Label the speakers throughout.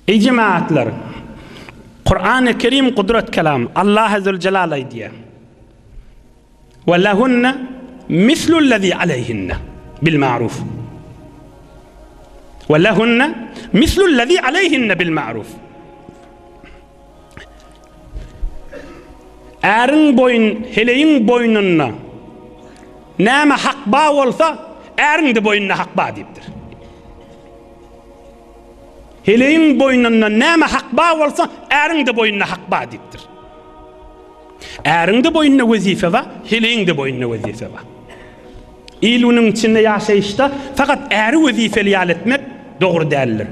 Speaker 1: Eý jemagatlar! Kurany Kerim gudrat kelam, Allahy Züljelal aýdýar. We lehunne mislullezî aleyhinne bil ma'ruf. We lehunne mislullezî aleyhinne bil ma'ruf. Äriň boýun, heleýiň boýnunda näme hak ba bolsa, äriň-de boýnunda hak ba diýipdir. Heleýiň boýnunda näme hak ba bolsa, äriň-de boýnunda hak ba diýipdir. Äriň-de boýnunda wezipe bar, heleýiň-de boýnunda wezipe bar. Il-günüň içinde ýaşaýyşda fakat äri wezipeli ýaly etmek dogry däldir.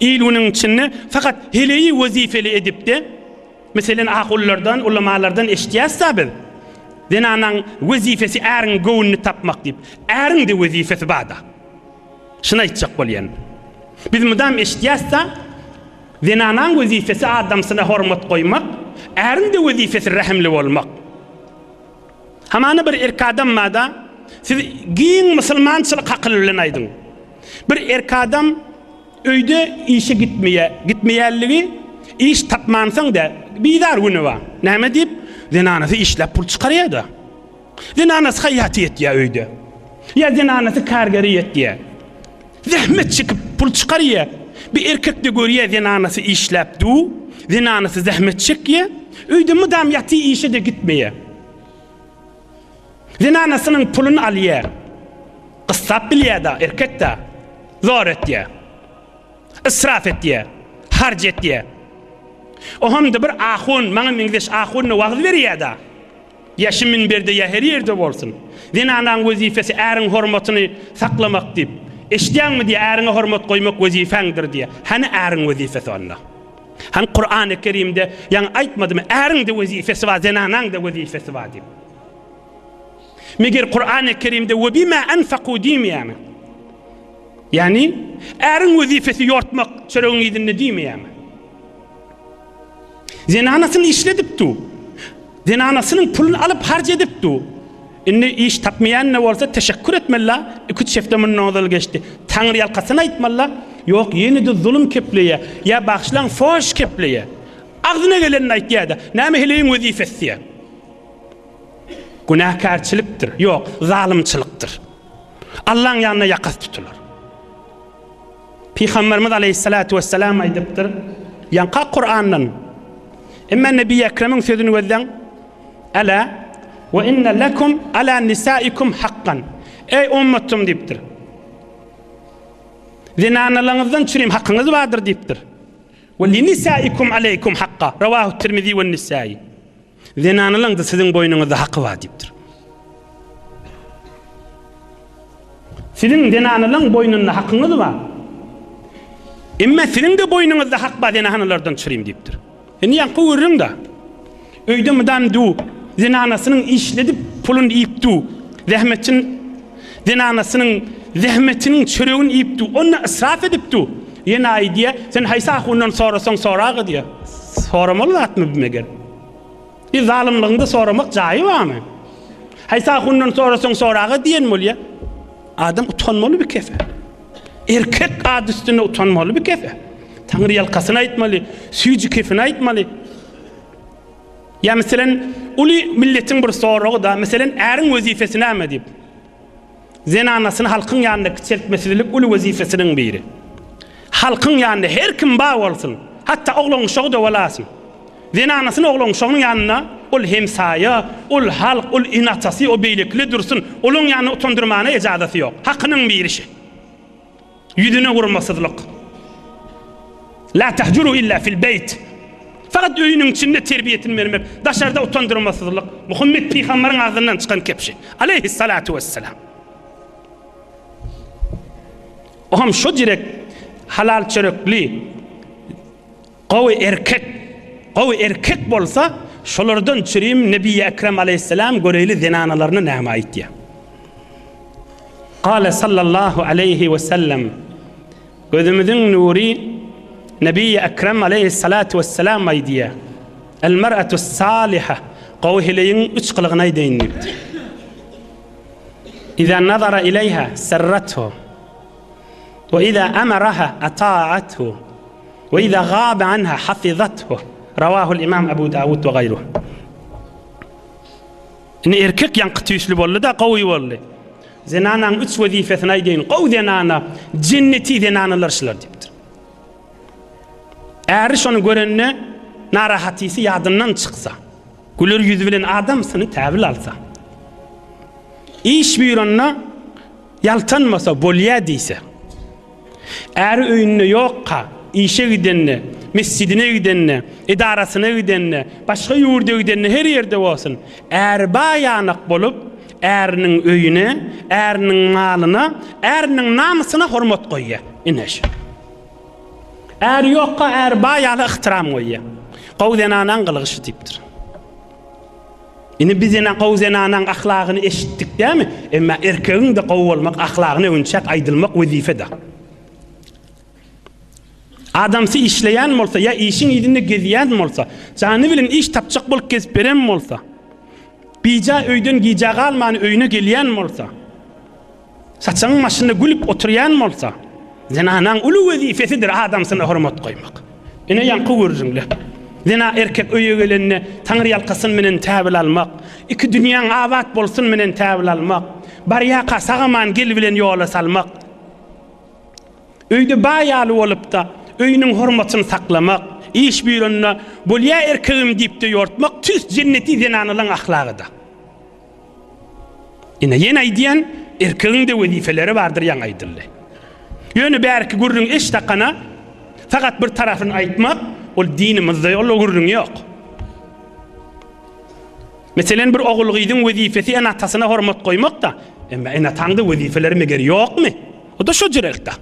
Speaker 1: Il-günüň içinde fakat heleýi wezipeli edip-de, meselen, ahunlardan, ulamalardan eşidýäs-dä biz, zenanaň wezipesi äriň göwnüni tapmak diýip. Äriň-de wezipesi bar-da. Şuny aýtjak bolýan. Biz mydam eşidýäs-de, zenanaň wezipesi adamsyna hormat goýmak, äriň-de wezipesi rähimli bolmak. Hamana bir erk adam bar-da, siz giň musulmançylyk akyly bilen aýdyň. Bir erk adam öýde işe gitmeýär, gitmeýänligi iş tapmansoň dä, bizar güni bar. Näme diýip, zenanasy işläp pul çykarýar-da. Zenanasy haýýaty ýetýär öýde. Ýa zenanasy kargeri ýetýär. Zähmet çekip pul çykarýar. Bir erkek-de görýär zenanasy işläp du, zenanasy zähmet çekýär. Öýde mydam ýatyr işe-de gitmeýär. Zenanasynyň puluny alýar. Gyssap bilýär-da, erkek-de. Zor etýär. Israf etýär. Harç etýär. Ohamda bir ahun, maňa meňzeş ahun-da wagyz berýär-da. Ýa şu münberde ýa her ýerde bolsun. Zenanaň wezipesi äriň hormatyny saklamak diýip. Eşidýäňmi diýýär, äriňe hormat goýmak wezipäňdir diýýär. Hany äriň wezipesi onda? Hany Kurany Kerimde ýaňy aýtmadymy, äriň-de wezipesi bar, zenanaň-da wezipesi bar diýip. Meger Kurany Kerimde we bima anfaku diýmeýärmi? Ýagny äriň wezipesi ýortmak, çöregiň yzynda diýmeýärmi? Zenanasyny işledip du. Zenanasynyň puluny alyp harç edip du. Indi iş tapmaýan-da bolsa teşekkür etmeli-la, iki-üç hepde mundan ozal geçdi. Taňryýalkasyn aýtmaly-la. Ýok, ýene-de zulum kepleýär. Ýa bagyşlaň, foş kepleýär. Agzyna gelenini aýtýar-da. Näme heleýiň wezipesi diýýär. Günäkärçilikdir. Ýok, zalymçylykdyr. Allaň ýanynda ýakasy tutular. Pygamberimiz aleýhissalatu wessalam aýdypdyr, ýaňka Kurandan, Emma Nebi Ekremiň sözüni gözläň, Ela we inne lekum ala nisaikum hakkan. Eý ummatym diýipdir. Zenanalaryňyzdan çürim hakyňyz bardyr diýipdir. We li nisaikum aleýkum hakka. Rawahu Tirmizi we Nisai. Zenanalaň-da siziň boýnuňyzda haky bar diýipdir. Siziň zenanalaň boýnunda hakyňyz bar. Emma siziň-de boýnuňyzda hak bar zenanalardan çyrim diýipdir. Indi ýaňky gürrüň-de. Öýde mydam du, zenanasynyň işledip puluny iýip du, zähmetin zenanasynyň zähmetiniň çöregini iýip du, onda israf edip du. Ýene aýdýar, sen haýsy ahundan sorasaň soraga diýýär. Soramaly zatmy bu meger? Bir zalymlygyňda soramak jaýy barmy? Haýsy ahundan sorasaň soraga diýen bolýar. Adam utanmaly bir kefe. Erkek ad üstünde utanmaly bir kefe. Taňry ýalkasyny aýtmaly, süýji kefini aýtmaly. Ýa meselen, uly milletiň bir soragy da, meselen, äriň wezipesi näme diýip. Zenanasyny halkyň ýanynda kiçeltmesizlik uly wezipesiniň biri. Halkyň ýanynda her kim bar bolsun, hatda oglan-uşagy-da bolasyn. Zenanasyny oglan-uşagynyň ýanynda ol hemsaýa, ol halk, ol ene-atasy, o beýlekile dursun, olaň ýanynda utandyrmana ejazasy ýok. Hakynyň biri şi. Ýüzüne urmasyzlyk. La tahjuru illa fil beýt. Fakat öýüniň içinde terbiýesini bermek, daşarda utandyrmasyzlyk. Muhammet pygamberiň agzyndan çykan kepşi. Aleýhissalatu wesselam. Oham şo direk halal çörekli gowy erkek, gowy erkek bolsa, şolardan çürim Nebi Ekrem aleýhissalam göreýli zenanalaryna näme aýtýar. Kale sallallahu aleýhi we sellem Gözümiziň nury Nebi Ekrem aleýhissalatu wesselam aýdýar. El mer'atu saliha gowy heleýiň üç gylygyny aýdaýyn diýipdir. Iza nazara ileýha serrathu we iza amaraha ata'athu. We iza gaba anha hafizathu. Rawahul Imam Abu Dawud we gaýruh. Indi erkek ýaňky tüýsli boldy-da, gowy boldy. Zenanaň üç wezipesini aýdaýyn. Gowy zenana, jenneti zenanalar şular diýipdir. Äri şony görende narahatysy ýadyndan çyksa, güler ýüzi bilen adamsyny täbil alsa, iş buýranda ýaltanmasa, bolýa diýse, äri öýünde ýokka, işe gidende, mesjidine gidende, edarasyna gidende, başga ýurda gidende, her ýerde bolsun, äri baýanak bolup, äriniň öýüne, äriniň malyna, äriniň namysyna hormat goýýar. Ine şu. Äri ýokka äri baý ýaly yhtyram goýýar. Gowy zenanaň gylygy şu diýipdir. Indi biz ene gowy zenanaň ahlagyny eşitdik dämi? Emma erkegiň-de gowy bolmak ahlagyny öwünçäk aýdylmak wezipe-de. Adamsy işleýän bolsa ýa işiň yzynda gezýän bolsa, jany bilen iş tapjak bolup gezip beren bolsa, bija öýden gijä galman öýüne gelýän bolsa, Saçagyň başynda gülüp oturýan bolsa, zenanaň uly wezipesidir adamsyna hormat goýmak. Ine ýaňky gürrüňle. Zena erkek öýe gelende taňryýalkasyn menen täbil almak, iki dünýäň abat bolsun menen täbil almak, barýaka sag-aman gel bilen ýola salmak. Öýde baý ýaly bolupda, öýüniň hormatyny saklamak, iş buýranda bolýa erkegim diýipde ýortmak tüýs jenneti zenanalaň ahlagyda. Ine, ýene aýdýan, erkegiň-de wezipeleri bardyr ýaňy aýdyldy. Ýöne bärki gürrüň eş-dakana, fakat bir tarapyny aýtmak, ol dinimizde ol gürrüň ýok. Meselen, bir ogul-gyzyň wezipesi ene-atasyna hormat goýmak-da, emma ene-ataň-da wezipeleri meger ýokmy? O-da şo jürekde.